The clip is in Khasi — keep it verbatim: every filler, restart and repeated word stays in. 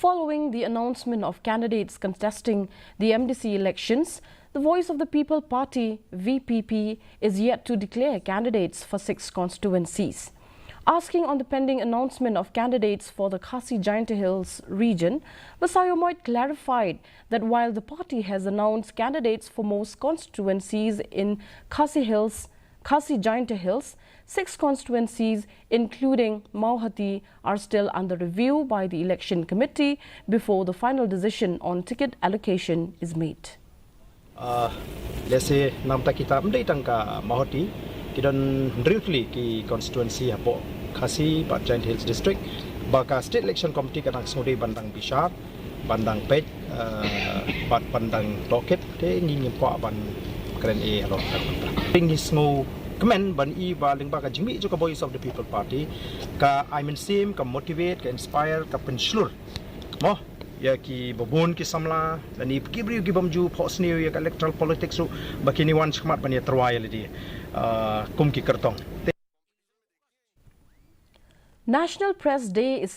Following the announcement of candidates contesting the M D C elections, the Voice of the People Party, V P P, is yet to declare candidates for six constituencies. Asking on the pending announcement of candidates for the Khasi Jaintia Hills region, Basaiawmoit clarified that while the party has announced candidates for most constituencies in Khasi Hills, Khasi Jaintia Hills, six constituencies, including Mawhati, are still under review by the Election Committee before the final decision on ticket allocation is made. Uh, lehse namta kita mdei tang ka Mawhati, ki don hynriew tylli ki constituency hapoh Khasi bad Jaintia Hills District, ba ka State Election Committee ka dang sngewdei ban dang bishar, ban dang peit, uh, bad ban dang tohkit, te ngi ngim kwah ban kren ei halor kata. Te ngi sngewkmen ban i ba lyngba ka jingmih jong ka Voice of the People Party, ka ai mynsiem, ka motivate, ka inspire, ka pynshlur mo ïa ki babun ki samla lane ki briew ki bym ju phohsniew ïa ka electoral politics ruh, ba kin wan shakhmat ban ïa tyrwa ïa lade, uh, kum ki kyrtong. National Press Day is